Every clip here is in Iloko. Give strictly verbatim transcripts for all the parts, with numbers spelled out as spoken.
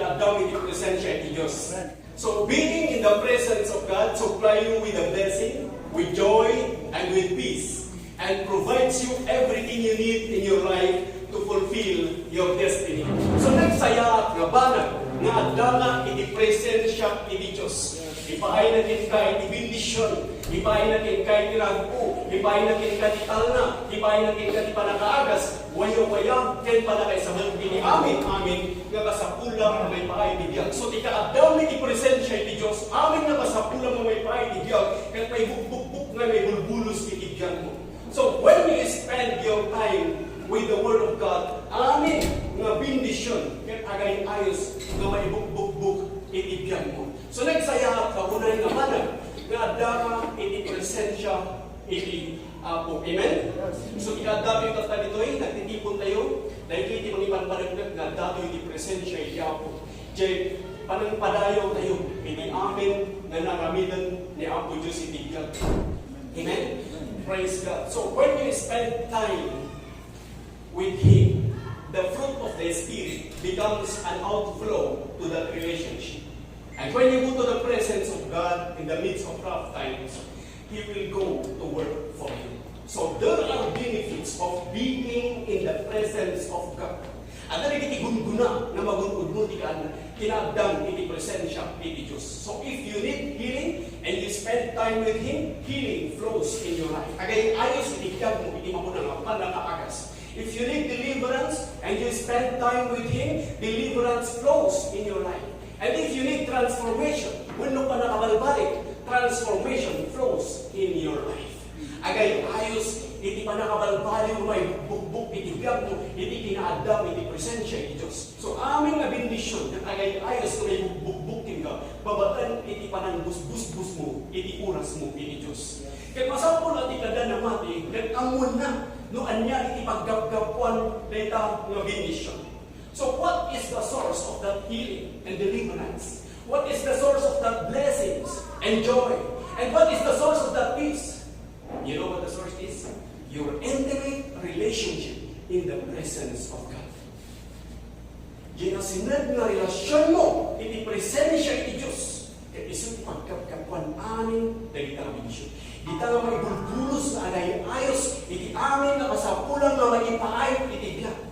Addam iti presensia iti Dios. So, being in the presence of God supply you with a blessing, with joy, and with peace, and provides you everything you need in your life to fulfill your destiny. So, nagsayaat nga banag nga addaka iti presensia iti Dios. Ipaayna kenka iti bendision, ipaayna kenka iti rag-o, ipaayna kenka ti talna, ipaayna kenka ti panakaagas, wayawayag, ken panakaisabel iti amin-amin nga kasapulan nga maipaay iti biag. So, ti kaaddam iti presensia iti Dios, amin nga kasapulan nga maipaay iti biag, ket maibukbukbok nga maibulbulos iti biagmo. So, when you spend your time with the Word of God, amin nga bendision ket agay-ayos nga maibukbukbok iti biagmo. So, nagsayaat ka unay nga banag nga addaka iti presensia iti Apo. Amen? So, ti kaadda tayo tatta ditoy, nagtitipon tayo, daytoy ti mangipanpaneknek nga addatayo iti presensia iti Apo. Diay panangpadayaw tayo iti amin nga naramiden ni Apo Dios iti biag. Amen? Praise God. So, when you spend time with Him, the fruit of the Spirit becomes an outflow to that relationship. And when you go to the presence of God in the midst of rough times, He will go to work for you. So there are benefits of being in the presence of God. Adda dagiti gungguna nga magun-odmo ti kaan-, kinaaddan iti presensia iti Dios. So if you need healing and you spend time with Him, healing flows in your life. Agay-ayos iti biagmo iti makuna nga panakaagas. If you need deliverance and you spend time with Him, deliverance flows in your life. And if you need transformation, wenno panakabalbalik, transformation flows in your life. Agay-ayos iti panakabalbaliw nga maibukbok iti biagmo, iti kinaaddam iti presensia iti Dios. So, amin nga bendision ket agay-ayos nga maibukbok kenka, babaen iti panangbusbusbusmo iti orasmo iti Dios. Ket masapul a ti kada namati, ket ammoenna no ania iti paggapgapuan dayta nga bendision. So what is the source of that healing and deliverance? What is the source of that blessings and joy? And what is the source of that peace? You know what the source is? Your intimate relationship in the presence of God. Diay nasined nga relasionmo iti presensia iti Dios, ket isu ti pagkapkapuan amin dagita nga bendision. Dita nga maibulbulos nga agay-ayos iti amin nga kasapulan nga maipaay iti biag.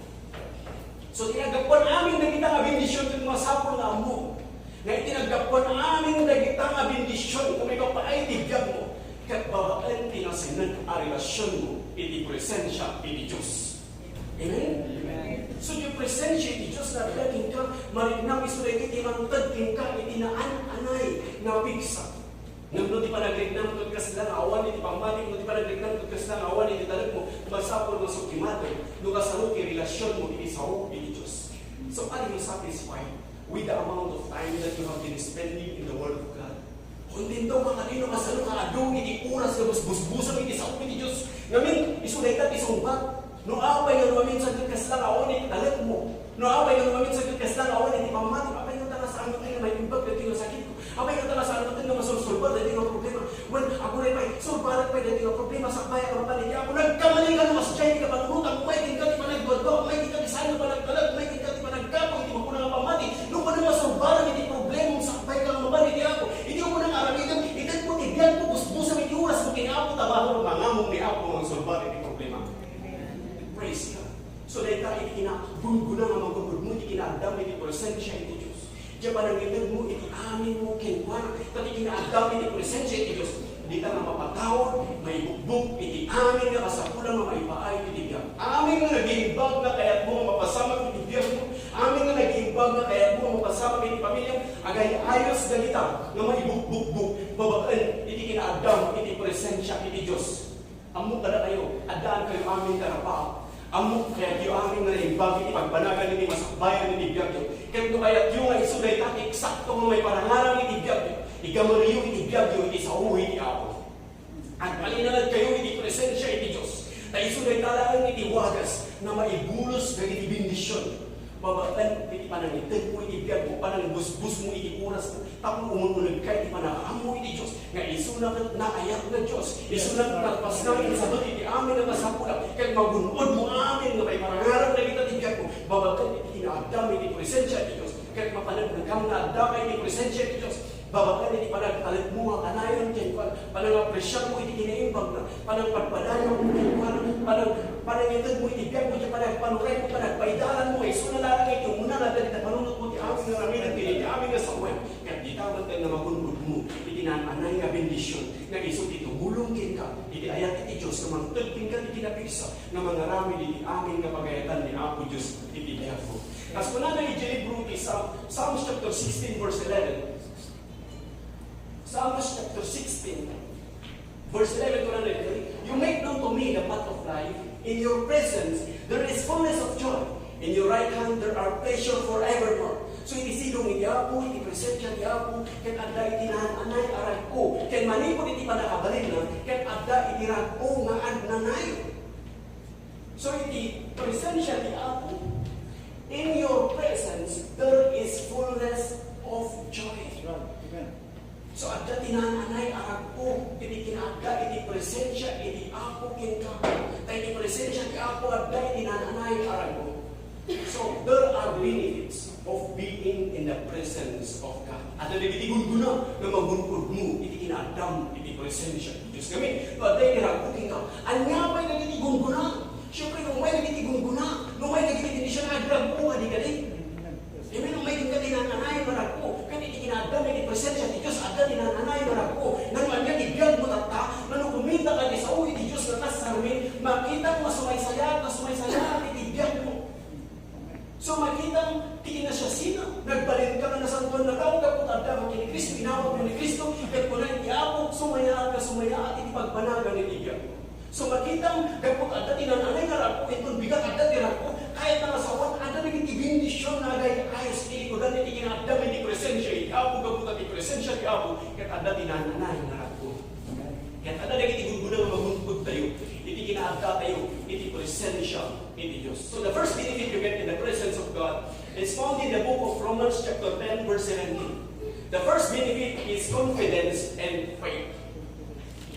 So, ti naggapuan amin dagita nga bendision, ket masapul nga ammo nga iti naggapuan amin dagita nga bendision nga maipapaay iti biagmo, ket babaen ti nasined a relasionmo iti presensia iti Dios. Amen? Amen. So, ti presensia iti Dios nga adda kenka, mariknam isu daytoy ti mangted kenka iti naan-anay nga pigsa. Ngem no ti panagriknam ket kasla nga awan iti pammatik, no ti panagriknam ket kasla nga awan iti talekmo, masapul nga sukimatem no kasano ti relasionmo iti sao iti Dios. So, are you satisfied with the amount of time that you have been spending in the Word of God? Kontento ka, no kasano nga adu iti oras nga busbusbusem iti sao iti Dios? Ngamin, isu dayta ti sungbat. No apay nga no maminsan ket kasla nga awan iti talekmo, no apay nga no maminsan ket kasla nga awan iti pammatik, apay nga ta nga saan nga maimbag daytoy nga sakitko, apay nga ta nga saan nga masolsolbar daytoy nga problema. Wen, aguray pay, solbarak pay daytoy nga problema, sakbayak nga mapan iti Apo. Nagkamali ka no masdiay ti kapanunotam, umay kenka ti panagduadua, umay kenka ti saan nga panagtalek, umay kenka ti panaggapu iti makuna nga pammati. No kano nga solbarak iti problemam, sakbay ka nga mapan iti Apo. Iti umuna nga aramidem, itedmo ti biagmo, busbusem iti orasmo ken Apo, ta mahur mangamong ni Apo nga agsolbar iti problema. Praise God. So, dayta iti kinagungguna nga magun-odmo iti kinaaddam iti presensia iti Dios. Diay panangitedmo iti aminmo kenkuana, ta ti kinaaddam iti presensia iti Dios, dita nga mapataud, maibukbok iti amin nga kasapulan nga maipaay iti biag. Amin nga nagiimbag nga kayatmo nga mapasamak iti biagmo, amin nga nagiimbag nga kayatmo nga mapasamak iti pamiliam, agay-ayos dagita nga maibukbukbok babaen iti kinaaddam iti presensia iti Dios. Ammok kadakayo, addaan kayo amin nga napaap. Ammok kayatyo amin nga naimbag iti pagbanagan iti masakbayan iti biagyo. Ket no kayatyo nga isu dayta ti eksakto nga maiparangarang iti biagyo, igameryo iti biagyo iti sao iti Apo. Agbalinaed kayo iti presensia iti Dios. Ta isu dayta laeng iti wagas nga maibulos dagiti bendision. Babaen iti panangitedmo iti biagmo, panangbusbusmo iti orasmo, tapno umun-unegka iti panangaammo iti Dios, nga isuna ket naayat nga Dios, isuna ket nagpasnang iti sabali iti amin a kasapulan, ket magun-odmo amin nga maiparangarang dagita ti biagmo, babaen iti kinaaddam iti presensia iti Dios. Ket mapanagnakan nga addaka iti presensia ti Dios. Babaen iti panagtalekmo nga kanayon kenkuana, panangapresiarmo iti kinaimbagna, panangpadpadayawmo kenkuana, panang-, panangitedmo iti biagmo, iti panagpanuraymo, panagpaidalanmo, isuna laeng iti umuna nga adda iti panunotmo ti amin nga aramiden ken iti amin nga sawen. Ket dita met nga magun-odmo iti naan-anay nga bendision nga isu ti tumulong kenka iti ayat iti Dios nga mangted kenka iti kinapigsa nga mangaramid iti amin nga pagayatan ni Apo Dios iti biagmo. Kas kunana iti libro ti Psalm, Psalms chapter sixteen, verse eleven. Psalms chapter sixteen, verse eleven, kunana iti, "You make known to me the path of life. In your presence, there is fullness of joy. In your right hand, there are pleasure forevermore." So, iti sidong iti Apo, iti presensia ti Apo, ket adda iti naan-anay a ragko. Ket manipud iti pannakabalinna, ket adda iti ragko nga agnanayon. So, iti presensia ti Apo, "In your presence, there is fullness of joy." Amen. So, adda ti naan-anay a ragko iti kinaadda iti presensia iti Apo kenka. Ta iti presensia ti Apo, adda iti naan-anay a ragko. So, there are benefits of being in the presence of God. Adda dagiti gungguna nga magun-odmo iti kinaaddam iti presensia ti Dios. Ngamin, no adda iti ragko kenka, ania pay dagiti gungguna? Siyempre, no umay dagiti gungguna, no umay dagiti bendision, agragko kadi kadi. Amen. Umay kenka ti naan-anay nga ragko. Ket iti kinaaddam iti presensia ti Dios, adda ti naan-anay nga ragko. Ngem ania ti biagmo tatta? Mano kumita ka iti sao iti Dios nga kas amin, makita nga sumaysayaat, nga sumaysayaat iti biagmo. So, makitam ti kinasiasina, nagbalin ka nga nasantoan nga tao, gapu ta adda ka ken ni Cristo, inawat ka ni Cristo, ket kuna iti Apo, sumayaat nga sumayaat iti pagbanagan iti biag. So, makitam, gapu ta adda ti naan-anay nga ragko, inton bigat adda ti ragko, kayat nga sawen, adda dagiti bendision nga agay-ayos iti likudan iti kinaaddam iti presensia iti Apo, gapu ta ti presensia ti Apo, ket adda ti naan-anay nga ragko. Ket adda dagiti gungguna nga magun-od tayo iti kinaadda tayo iti presensia iti Dios. So the first benefit you get in the presence of God is found in the book of Romans chapter ten, verse seventeen. The first benefit is confidence and faith.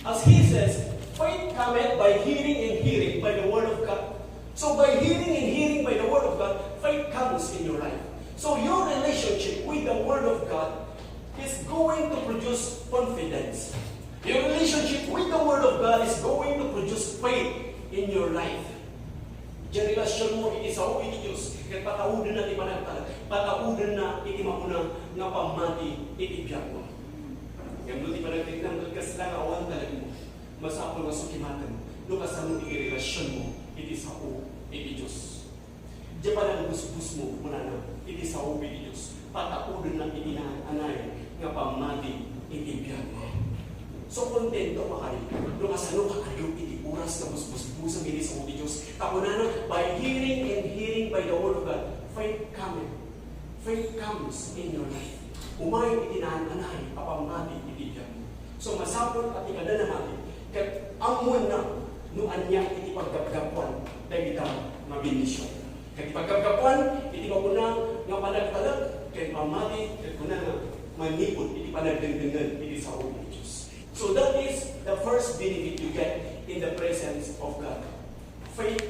As he says, "Faith cometh by hearing, and hearing by the word of God." So by hearing and hearing by the word of God, faith comes in your life. So your relationship with the word of God is going to produce confidence. Your relationship with the Word of God is going to produce faith in your life. Diay relasionmo iti sao iti Dios, ket pataudenna ti panagtalek, pataudenna iti mapuna nga pammati iti biagmo. Ngem no ti panagtiknam ket kasla nga awan talekmo, masapul nga sukimatem no kasano ti relasionmo iti sao iti Dios. Diay panagbusbusmo, kunana, iti sao iti Dios, pataudenna iti naan-anay nga pammati iti biagmo. So, kontento ka kadi no kasano ka adu iti oras nga busbusbusem iti sao ti Dios. Ta kunana, "By hearing, and hearing by the word of God, faith cometh." Faith comes in your life. Umay iti naan-anay a pammati iti biagmo. So, masapul a ti kada namati ket ammoenna no ania iti paggapgapuan dagita nga bendision. Ket ti paggapgapuan iti mapuna nga panagtalek ken pammati ket kunana, manipud iti panagdengdengngeg iti sao ti Dios. So that is the first benefit you get in the presence of God. Faith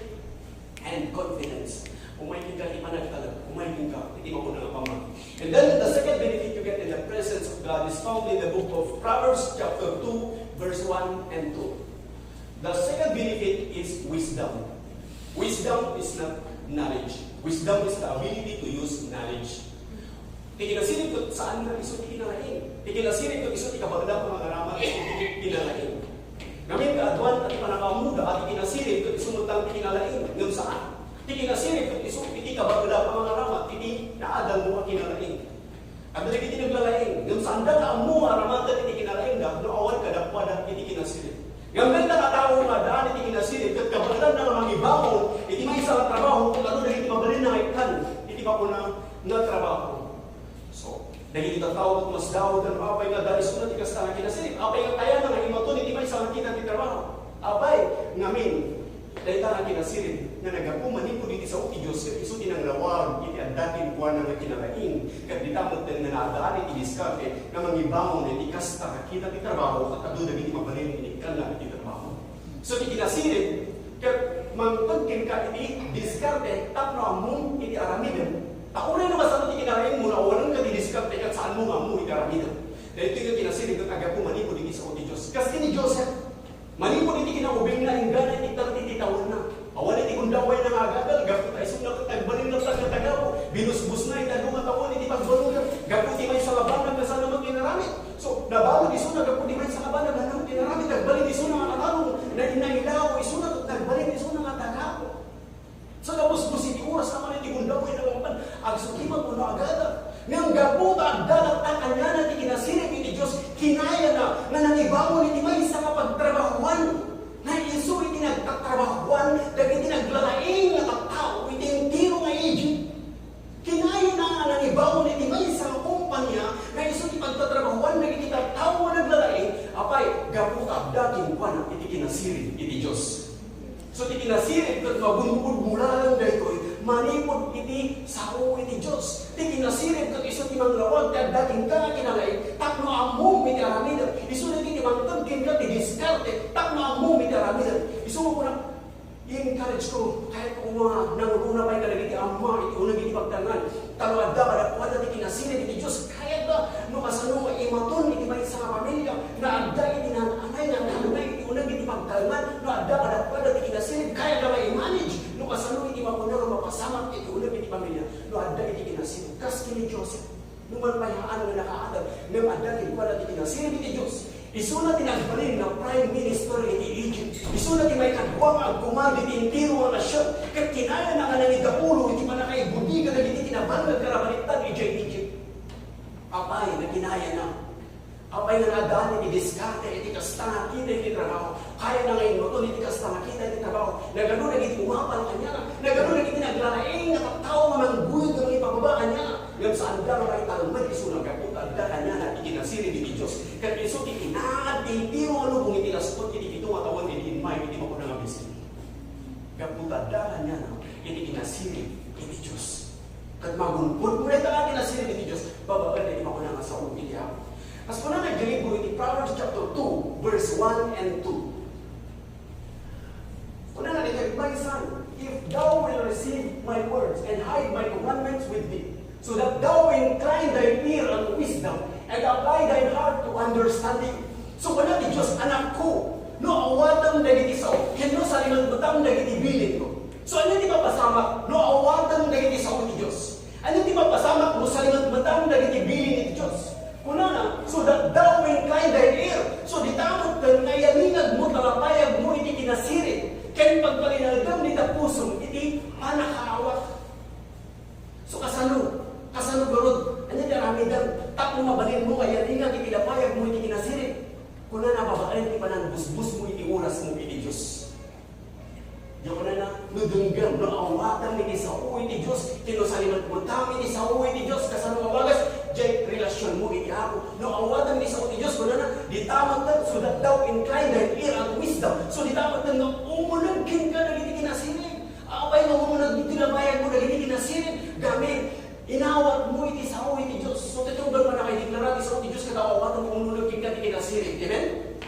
and confidence. Umay kenka ti panagtalek, umay kenka iti mapuna nga pammati. And then the second benefit you get in the presence of God is found in the book of Proverbs chapter two, verse one and two. The second benefit is wisdom. Wisdom is not knowledge. Wisdom is the ability to use knowledge. Ti kinasirib ket saan nga isu ti kinalaing. Ti kinasirib ket isu ti kabaelan a mangaramat iti kinalaing. Ngamin, kaaduan a ti pannakaammoda a ti kinasirib ket isu met ti kinalaing, ngem saan. Ti kinasirib ket isu iti kabaelan a mangaramat iti naadalmo a kinalaing. Adda dagiti naglalaing, ngem saanda nga ammo nga aramaten iti kinalaingda no awan kadakuada iti kinasirib. Ngem dayta a tao nga addaan iti kinasirib ket kabaelanna nga mangibangon iti maysa nga trabaho ket adu dagiti mabalinna nga ikkan iti mapuna nga trabaho. So, dagiti tattao ket masdaawda no apay nga adda isuna ti kasta nga kinasirib. Apay nga kayatna nga imaton iti maysa nga kina ti trabaho? Apay, ngamin, dayta nga kinasirib nga naggapu manipud iti sao ti Dios ket isu ti nangrawar iti adda kenkuana nga kinalaing. Ket dita metten nga naaddaan iti diskarte nga mangibangon iti kasta nga kina ti trabaho ket adu dagiti mabalin nga ikkanna iti trabaho. So, ti kinasirib, ket mangted kenka iti diskarte tapno ammom iti aramidem. Ta uray no kasano ti kinalaingmo no Daytoy nga kinasirib ket aggapu manipud iti sao ti Dios. Kas ken ni Joseph, manipud iti kinaubingna, inggana iti thirty ti tawenna. Awan iti gundawayna nga agadal, gapu ta isuna ket nagbalin latta nga tagabu. Binusbosna iti adu nga tawen iti pagbarugan. Gapu ti maysa nga banag, kasano met inaramid. So, nabalud isuna gapu ti maysa nga banag, kasano met inaramid. Nagbalin isuna nga tatarong, na, nailaw isuna ket nagbalin isuna nga tagabu. So, nabusbos iti oras, awan iti gundawayna nga mapan agsukimat wenno agadal. Ngem gapu ta adda latta kaniana ti kinasirib iti Dios, kinayana nga nangibaon iti maysa nga pagtrabahuan. Nga isu iti nagtatrabahuan dagiti naglalaing nga tattao iti entero nga Egypt. Kinayana nga nangibaon iti maysa nga kompania nga isu ti pagtatrabahuan dagiti tattao nga naglalaing. Apay, gapu ta adda kenkuana iti kinasirib iti Dios. So, ti kinasirib ket magun-od mo laeng daytoy manipud iti sao iti Dios. Ti kinasirib ket isu ti mangrawag ti adda kenka nga kinalaing tapno ammom iti aramidem. Isu dagiti mangted kenka ti diskarte tapno ammom iti aramidem. Isu nga kuna, i-encourage ko, kayatko nga nanguruna pay kadagiti amma iti uneg iti pagtalngan. Ta no adda kadakuada ti kinasirib iti Dios, kayatda no kasano nga imaton iti maysa nga pamilia nga adda iti nananay nga nanay iti uneg iti pagtalngan. No adda kadakuada ti kinasirib, kayatda nga i-manage no kasano iti makuna nga mapasamak iti uneg iti pamilia no adda iti kinasirib. Kas ken ni Joseph, numan pay haan nga nakaatag, ngem adda kenkuana ti kinasirib iti Dios. Isuna ti nagbalin nga prime minister iti Egypt. Isuna ti maikadua nga agkumad iti entero nga nasyon. Ket kinayana nga nangidaulo iti pannakaibuniga dagiti kinabannag nga nabaliktad idiay Egypt. Apay nga kinayana? Apay nga naadaan iti diskarte iti kasta nga kita iti trabaho? Kayana nga innuton iti kasta nga kita iti trabaho. Nagadu dagiti umapal kaniana. Nagadu dagiti naglalaing nga tattao nga mangguyod nga mangipababa kaniana. Ngem saanda nga maitalmed isuna gapu ta adda kaniana ti kinasirib iti Dios. Ket isu ti inaad ti entero nga lubong iti laspet iti pito nga tawen idi immay iti makuna nga bisin. Gapu ta adda kaniana iti kinasirib iti Dios. Ket magun-od mo dayta nga kinasirib iti Dios babaen iti makuna nga sao iti Apo. Kas kunana iti libro iti Proverbs chapter two, verse one and two. Kunana ditoy, "My son, if thou wilt receive my words and hide my commandments with thee, so that thou incline thine ear unto wisdom and apply thine heart to understanding." So, kuna ti Dios, "Anakko, no awatem dagiti sao, ken no salimetmetam dagiti bilinko." So, ania ti mapasamak no awatem dagiti sao ti Dios? Ania ti mapasamak no salimetmetam dagiti bilin iti Dios? Kunana, "So that thou incline thine ear." So, dita metten nga iyalingagmo, talapayagmo iti kinasirib, ken pagpalinalgam dita pusom iti pannakaawat. So, kasano? Kasano garud? Ania ti aramidem tapno mabalinmo nga iyalingag iti lapayagmo iti kinasirib? Kunana, babaen ti panangbusbosmo iti orasmo iti Dios. Diay kunana, no denggem, no awatem iti sao iti Dios, ken no salimetmetam iti sao iti Dios, kasano nga bagas? Diay relasionmo iti Apo. No awatem iti sao iti Dios, kunana, dita metten, "So that thou incline thine ear unto wisdom." So, dita metten nga umuneg kenka dagiti kinasirib. Apay nga umuneg iti lapayagmo dagiti kinasirib? Gamin inawatmo iti sao iti Dios. So, ti tunggal pannakaideklara ti sao ti Dios, ket awatem nga umuneg kenka ti kinasirib. Amen?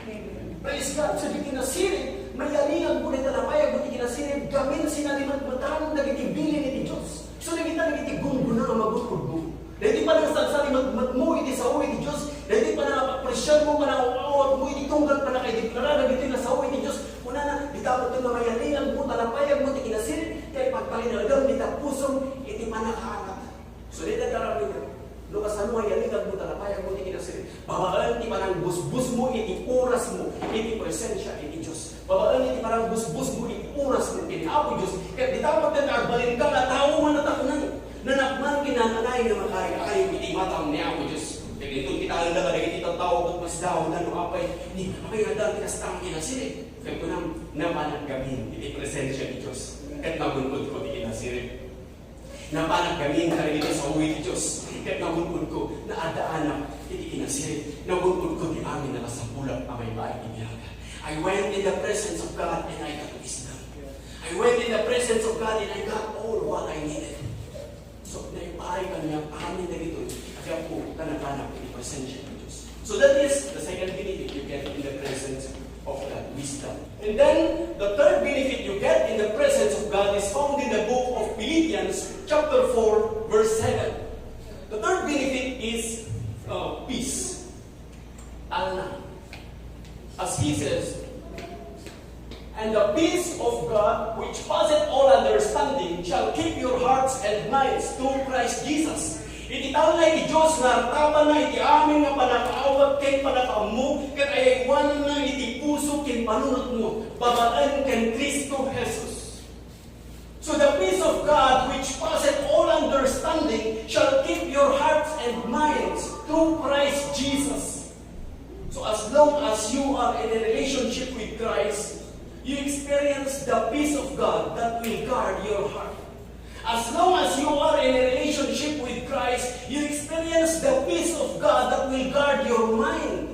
Amen. Praise God. So, ti kinasirib, mayalingagmo dayta lapayagmo ti kinasirib, gamin sinalimetmetam dagiti bilin iti Dios. So, dagita dagiti gunggona nga magun-odmo. Dagiti panangsarsalimetmetmo iti sao iti Dios, dagiti panangapresiarmo, panangawawatmo iti tunggal pannakaideklara dagiti nga sao iti Dios. Kunana, dita metten nga mayalingagmo, talapayagmo ti kinasirib, ket pagpalinalgam dita pusom iti pannakaawat. So, dayta ti aramidem, no kasano nga iyalingagmo, talapayagmo ti kinasirib, babaen ti panangbusbosmo iti orasmo iti presensia iti Dios. Babaen iti panangbusbosmo iti orasmo iti Apo Dios. Ket dita metten nga agbalinka nga tao nga nataknang, nanakman ken nananay nga makaayo-ayo iti matam ni Apo Dios. Ket inton kitaenda kadagiti tattao ket masdaawda no apay, ni apay nga adda ti kasta nga kinasirib. Ket kunam, napanak gamin iti presensia ti Dios. Ket magun-odko ti kinasirib. Napanak gamin kadagiti sao iti Dios, ket nagun-odko, naadaanak iti kinasirib, nagun-odko ti amin a nasapulan a maibain ti biag. I went in the presence of God and I got wisdom. I went in the presence of God and I got all what I needed. So, naipaay kaniak amin dagitoy, gapu ta napanak iti presensia ti Dios. So that is the second benefit you get in the presence of God, wisdom. And then, the third benefit you get in the presence of God is found in the book of Philippians chapter four, verse seven. The third benefit is, uh, peace. Iti talna iti Dios nga artapanna iti amin nga pannakaawat ken pannakaammo, ket ayaywananna iti puso ken panunotmo, babaen ken Cristo Jesus. So the peace of God, which passeth all understanding, shall keep your hearts and minds through Christ Jesus. So as long as you are in a relationship with Christ, you experience the peace of God that will guard your heart. As long as you are in a relationship with Christ, you experience the peace of God that will guard your mind.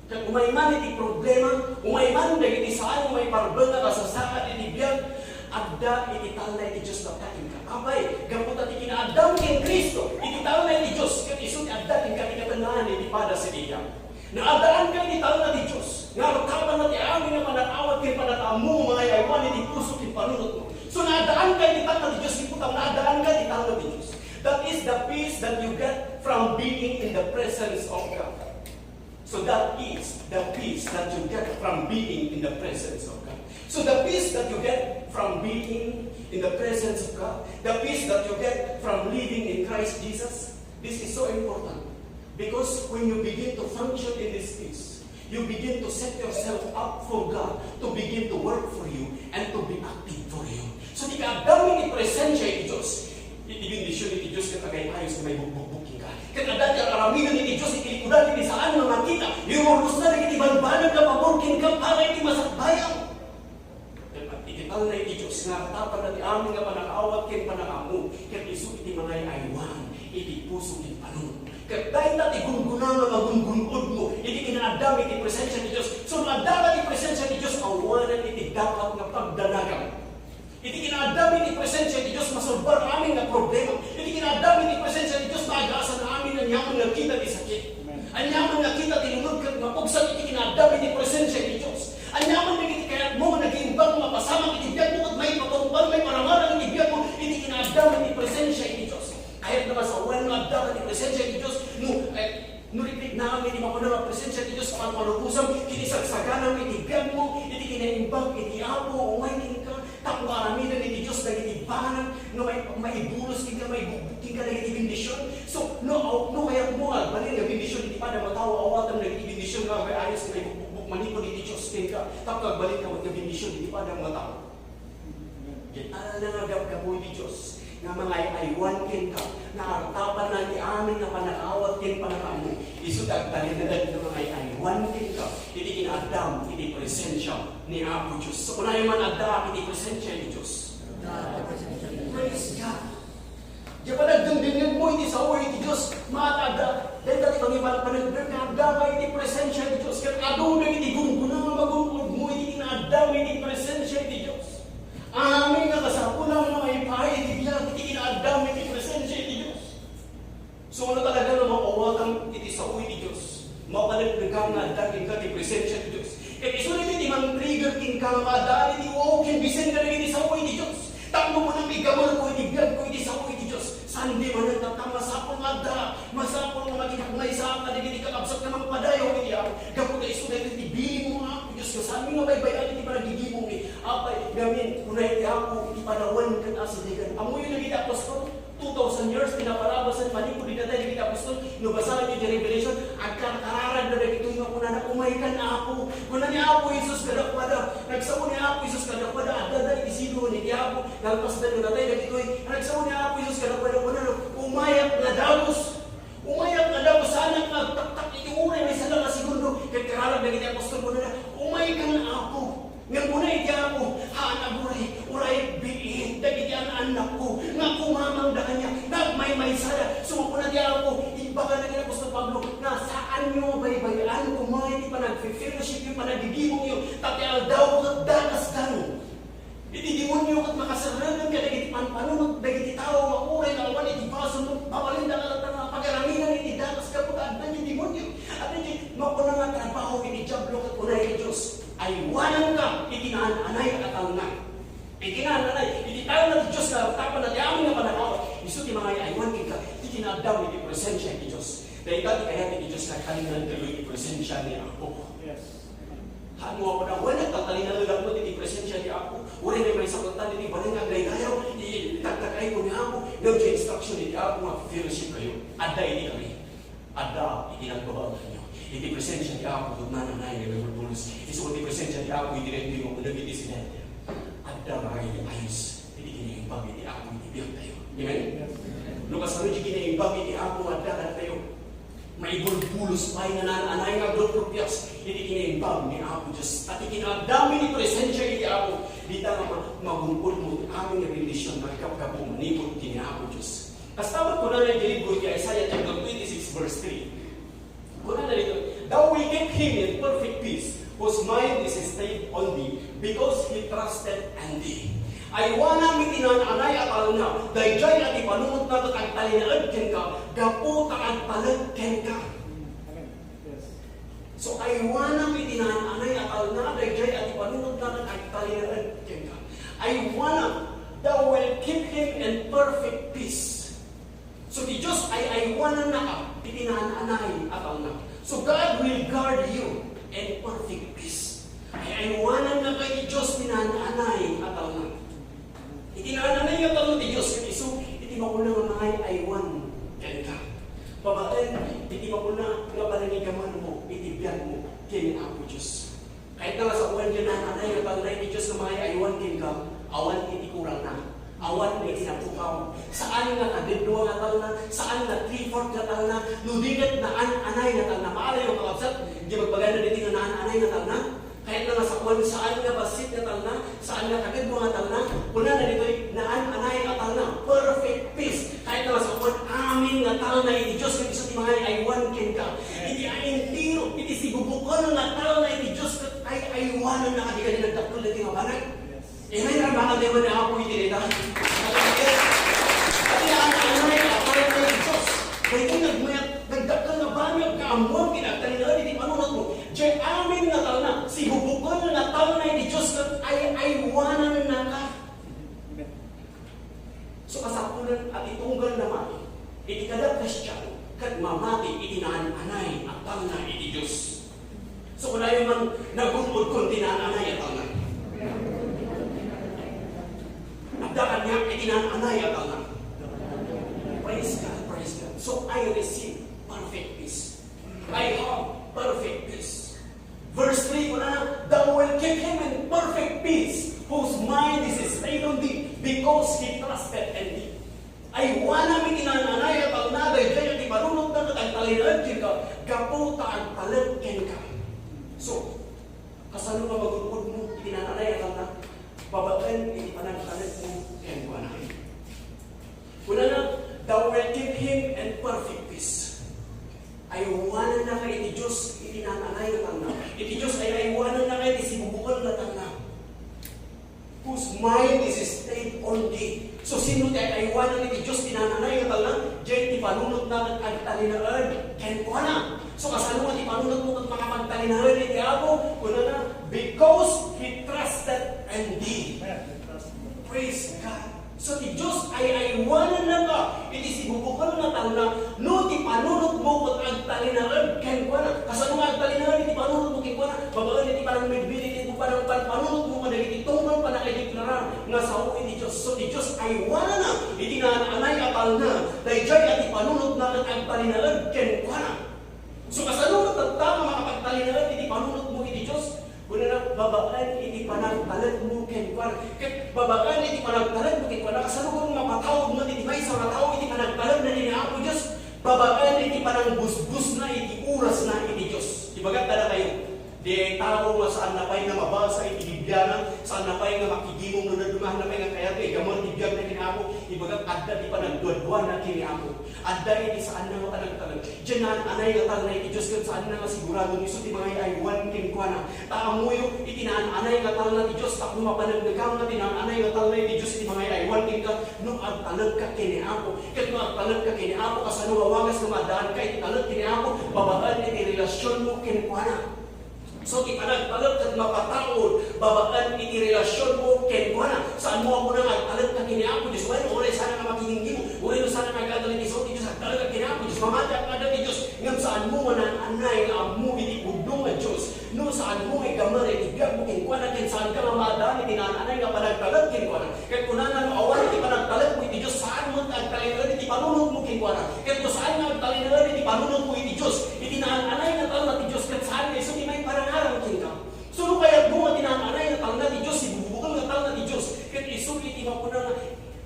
Ket umay man iti problema, umay man dagiti saan nga maiparbengen a sasaad iti biag, adda iti talna iti Dios tapno kenka. Apay, gapu ta ti kinaaddam ken Cristo, iti talna iti Dios, ket isu ti adda kenka ti katennaen iti padas iti biag. Naaddaanka iti talna ti Dios, nga artapanna ti amin nga pannakaawat ken pannakaammo nga mangay-aywan iti puso ken panunotmo. So, naaddaanka iti talna ti Dios, iti putang naaddaanka iti talna ti Dios. That is the peace that you get from being in the presence of God. So that is the peace that you get from being in the presence of God. So the peace that you get from being in the presence of God, the peace that you get from living in Christ Jesus, this is so important. Because when you begin to function in this peace, you begin to set yourself up for God to begin to work for you and to be active for you. So, ti kaaddam iti presensia iti Dios, iti bendision iti Dios ket agay-ayos nga maibukbukbok kenka. Ket adda ti ar-aramiden iti Dios iti likudan iti saan nga makita, irurusna dagiti banbanag nga pabor kenka para iti masakbayam. Ket iti talna iti Dios nga artapanna ti amin nga pannakaawat ken pannakaammo, ket isu iti mangay-aywan iti puso ken panunot. Ket dayta ti gungguna nga magungun-odmo iti kinaaddam iti presensia ti Dios. So, no addaka iti presensia ti Dios, awanan iti dapat nga pagdanagam. Iti kinaaddam iti presensia ti Dios, masolbar amin nga problema. Iti kinaaddam iti presensia ti Dios, maagasan amin aniaman nga kita ti sakit. Amen. Aniaman nga kita ti lungag ket mapugsa iti kinaaddam iti presensia ti Dios. Aniaman dagiti kayatmo nga nag-imbag nga mapasamak iti biagmo ket maipaturban, maiparangarang iti biagmo iti kinaaddam iti presensia ti Dios. Kayatna nga sawen nga addaka iti presensia ti Dios, no, eh, no rikrik na kami ti makuna nga presensia ti Dios, panpanubosam, iti sagsaganam iti biagmo, iti kinaimbag iti Apo, umay kenka, tapno aramiden iti Dios dagiti banag nga mai-, maibulos kenka, maibukbok kenka dagiti bendision. So, no, no kayatmo nga agbalin nga bendision iti padam a tao, awatem dagiti bendision nga agay-ayos nga maibukbukbok manipud iti Dios kenka, tapno agbalinka met nga bendision iti padam a tao. Ket adda nga gapgapu iti Dios nga mangay-aywan kenka, nga artapanna ti amin nga pannakaawat ken pannakaammo. Isu ti agtalinaed nga mangay-aywan kenka iti kinaaddam iti presensia ni Apo Dios. So, kunayo man, addaak iti presensia ni Dios. Praise God. Diay panagdengdengngegmo iti sao iti Dios, maadda, dayta ti pangipan-, panagdengngeg nga addaka iti presensia ti Dios, ket adu dagiti gungguna nga magun-odmo iti kinaaddam iti presensia ti Dios. Amin nga kasapulan nga maipaay iti biag iti kinaaddam iti presensia ti Dios. So, no talaga nga maawatan iti sao iti Dios, mapaneknekan nga adda kenka ti presensia ti Dios. Ket isu daytoy ti man-trigger kenka nga maadaan iti uaw ken bisin kadagiti sao iti Dios. Tapno kunam, igamarko iti biagko iti sao iti Dios. Saan di manen tatta, masapul nga adda, masapul nga makitagmaysa kadagiti kakabsat nga mangpadayaw iti Apo. Gapu ta isu daytoy ti bilin mo nga Apo Dios, nga saan nga baybay-an iti panagigimongmi. Apay, ngamin, kuna iti Apo, iti panawen ken asidegen. Ammoyo dagiti apostol? Two thousand years ti naparabasen manipud idatay dagiti apostol. No basaenyo ti Revelation, agkarkararagda dagitoy nga kunana, "Umaykan, Apo." Kuna ni Apo Jesus kadakuada, nagsao ni Apo Jesus kadakuada, adda iti siluan iti Apo, nalpasda idatay dagitoy. Nagsao ni Apo Jesus kadakuada, kunana, "Umayak nga dagus. Umayak nga dagus, saanak nga agtaktak iti uray maysa la nga segundo." Ket kararag dagiti apostol, kunana, "Umaykan, Apo." Ngem kuna iti Apo, "Haan, aguray, uray biit dagiti an-annakko nga kumamangda kaniak, nga agmaymaysada." So, kuna ti Apo, imbagana ken apostol Pablo nga saanyo baybay-an koma iti panagfe-fellowshipyo, panagigimongyo, ta ti aldaw ket dakesdan. Iti demonio ket makaserreken kadagiti panpanunot dagiti tao nga uray nga awan iti basol, mabalinda nga latta nga pagaramiden iti dakes gapu ta adda ti demonio. Adda ti makuna nga trabaho iti Diablo ket kuna iti Dios. Aywananka iti naan-anay a talna. Iti naan-anay, iti talna ti Dios nga artapanna ti amin nga pannakaawat, isu ti mangay-aywan kenka, iti naaddam iti presensia ti Dios. Dayta ti kayat iti Dios nga agtalinaedkayo iti presensia ni Apo. Yes. Haan mo, Apo, na, wen, nagtatalinaedak met iti presensia ti Apo. Uray may maisakuttan iti bale nga agdaydayaw, itaktakayko ni Apo. Ngem ti instruction iti Apo nga fellowshipkayo. Adda iti kari. Adda iti nagbabaelanyo. Iti presensia ti Apo, ket nananay nga nagbubulos. Isu iti presensia ti Apo, iti daytoy nga uneg iti silento. Adda nga ayos iti kinaimbag iti Apo iti biagtayo. Amen? No kasano ti kinaimbag iti Apo nga adda kadatayo? Maibulbulos pay nga naan-anay nga agrupias iti kinaimbag ni Apo Dios. Ta ti kinaadam iti presensia iti Apo, dita nga ma-, magun-od mo ti amin nga bendision nga agkapkapo manipud ken ni Apo Dios. Kasta met kunana iti libro ti Isaiah chapter twenty-six verse three. Kunana ditoy, "Thou will keep him in perfect peace, whose mind is stayed on thee, because he trusted in thee." Aywanam iti naan-anay a talna, daydiay a ti panunotna ket agtalinaed kenka, gapu ta agtalek kenka. Amen. Yes. So, aywanam iti naan-anay a talna, daydiay a ti panunotna ket agtalinaed kenka. Aywanam, thou will keep him in perfect peace. So, ti Dios ay aywanannaka iti naan-anay a talna. So, God will guard you in perfect peace. Ay aywanannaka iti Dios ti naan-anay a talna. Iti naan-anay nga talna ti Dios ket isu iti mauna nga mangay-aywan kenka. Babaen iti mauna nga panangigamanmo iti biagmo ken ni Apo Dios. Kayatna nga sawen diay naan-anay nga talna iti Dios nga mangay-aywan kenka, awan iti kurangna, awan iti napukaw. Saan nga kadua nga talna, saan nga three-fourth nga talna, no di ket naan-anay nga talna. Maalayo, kakabsat, diay magbagana ditoy nga naan-anay nga talna. Kayatna nga sawen, saan nga bassit nga talna, saan nga kadua nga talna. Kunana ditoy, naan-anay a talna, perfect peace. Kayatna nga sawen, amin nga talna iti Dios, ket isu ti mangay-aywan kenka. Iti entero, iti sibubukel nga talna iti Dios, ket ay-aywanannaka, di kadi nagdakkel daytoy nga banag. Amen. Ay, bakal tayo na Apo iti dayta. Ati ang anay, ang anay ng Diyos. Daytoy nagmayat, nagdakkel nga banag nga ammoan ti nagtalinaed iti panunotmo. Diay amin nga talna, sibubukel nga talna iti Dios, ket ay-aywanannaka. So, kasapulan a ti tunggal na mati iti kada Kristiano, ket mamati iti naan-anay a talna iti Dios. So, kunayo man, nagun-odkon ti naan-anay a talna. Adda kaniak iti naan-anay a talna. Praise God, praise God. So, I receive perfect peace. I have perfect peace. Verse three, kunana, "Thou wilt keep him in perfect peace, whose mind is stayed on thee, because he trusted in thee." Aywanam iti naan-anay a talna, daydiay a ti panunotna ket agtalinaed kenka, gapu ta agtalek kenka. So, kasano nga magun-odmo iti naan-anay a talna? Babaen iti panagtalekmo kenkuana. Kunana, "Thou wilt keep him in perfect peace." Aywanannaka iti Dios iti naan-anay nga talna. Iti Dios ay aywanannaka iti sibubukel nga talna. Whose mind is stayed on thee. So, sino ti ay-aywanan iti Dios ti naan-anay nga talna? Diay ti panunotna ket agtalinaed kenkuana. So, kasano nga ti panunotmo ket makapagtalinaed iti Apo? Kunana, "Because he trusted in thee." Praise God. So, ti Dios ay aywanannaka iti sibubukel nga talna, no ti panunotmo ket agtalinaed kenkuana. Kasano nga agtalinaed iti panunotmo kenkuana? Babaen iti panangmidbilit, iti panang-, pan-, panunotmo kadagiti tunggal panangideklara nga sao iti Dios. So, ti Dios aywanana iti naan-anay a talna, daydiay a ti panunotna ket agtalinaed kenkuana. So, kasano nga tatta nga makapagtalinaed iti panunotmo iti Dios? Kunana, babaen iti panagtalekmo kenkuana. Ket babaen iti panagtalekmo kenkuana, kasano nga mapataudmo iti maysa nga tao iti panagtalekna ken ni Apo Dios? Babaen iti panangbusbusna iti orasna iti Dios. Ibagak kadakayo, diay tao nga saanna pay nga mabasa iti Bibliana, saanna pay nga makigimong no dadduma, saanna pay nga kayat nga igammon ti biagna ken ni Apo, ibagak adda ti panagduaduana ken ni Apo. Adda iti saanna nga panagtalek. Diay naan-anay nga talna iti Dios ket saanna nga sigurado nga isu ti mangay-aywan kenkuana. Ta ammoyo, iti naan-anay nga talna ti Dios, tapno mapaneknekanna ti naan-anay nga talna iti Dios iti mangay-aywan kenka, no agtalekka ken ni Apo. Ket no agtalekka ken ni Apo, kasano nga wagas nga maaddaanka iti talek ken ni Apo? Babaen iti relasionmo kenkuana. So, ti panagtalek ket mapataud babaen iti relasionmo kenkuana. Saanmo a kuna nga agtalekka ken ni Apo Dios. Wenno, uray saan nga makigimgim, wenno saan nga agtalek iti sao ti Dios, agtalekka ken ni Apo Dios. Mamati a kada ti Dios, ngem saanmo nga naan-anay nga ammo iti pudno nga Dios. No saanmo nga igammer iti biagmo kenkuana, ken saanka nga maadaan iti naan-anay nga panagtalek kenkuana. Ket kunana, no awan iti panagtalekmo iti Dios, saan met nga agtalinaed iti panunotmo kenkuana. Ket no saan nga agtalinaed iti panunotmo iti Dios, iti naan-anay nga talna ti Dios, ket saan nga isu ti maiparangarang kenka. So, no kayatmo nga ti naan-anay nga talna ti Dios, sibubukel nga talna ti Dios, ket isu iti makuna nga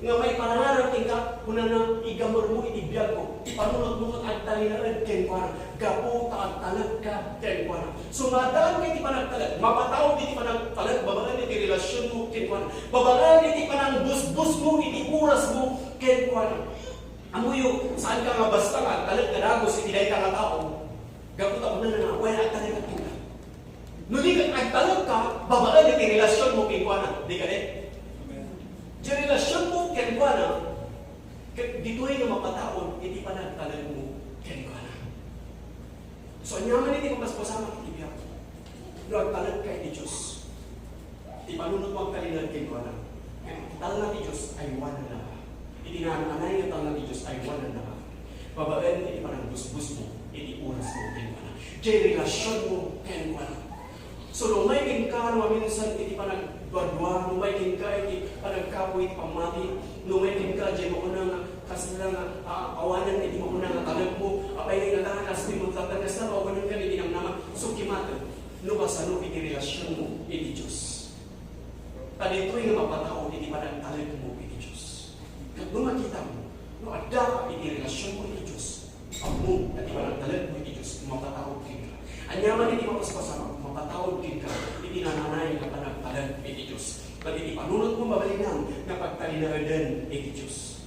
nga maiparangarang kenka, kunana, igammermo iti biagmo, ti panunotmo ket agtalinaed kenkuana, gapu ta agtalekka kenkuana. So, maaddaanka iti panagtalek, mapataud iti panagtalek babaen iti relasionmo kenkuana, babaen iti panangbusbusmo iti orasmo kenkuana. Ammoyo, saanka nga basta nga agtalek nga dagus iti dayta nga tao, gapu ta kunana nga, wen, agtalek kenka. No di ka agtalekka, babaen iti relasionmo kenkuana. Di kadi? Ti relasionmo kenkuana, ket ditoy nga mapataud iti panagtalekmo kenkuana. So, aniaman iti mapaspasamak iti biag. No agtalekka iti Dios, ti panunotmo agtalinaed kenkuana. Ket iti talna ti Dios, aywananna. Iti naan-anay nga talna ti Dios, aywananna. Babaen iti panangbusbusmo iti orasmo kenkuana. Diay relasionmo kenkuana. So, no umay kenka no maminsan iti panagduadua, no umay kenka iti panagkapuy iti pammati, no umay kenka diay makuna nga kasla nga, ah, awanan iti makuna nga talekmo, apay nga inatanga kastoy mo, tatang kasla, awanan ka iti namnama, so kimaten, no kasano iti relasionmo iti Dios. Ta ditoy nga mapataud iti panagtalekmo iti Dios. Ket no makitam, no adda iti relasionmo iti Dios, ammom nga ti panagtalekmo iti Dios, mapataud kenka. Aniaman iti mapaspasamak, mapataud kenka iti naan-anay nga panagtalek iti Dios. Ket iti panunotmo, mabalinam nga pagtalinaeden iti Dios.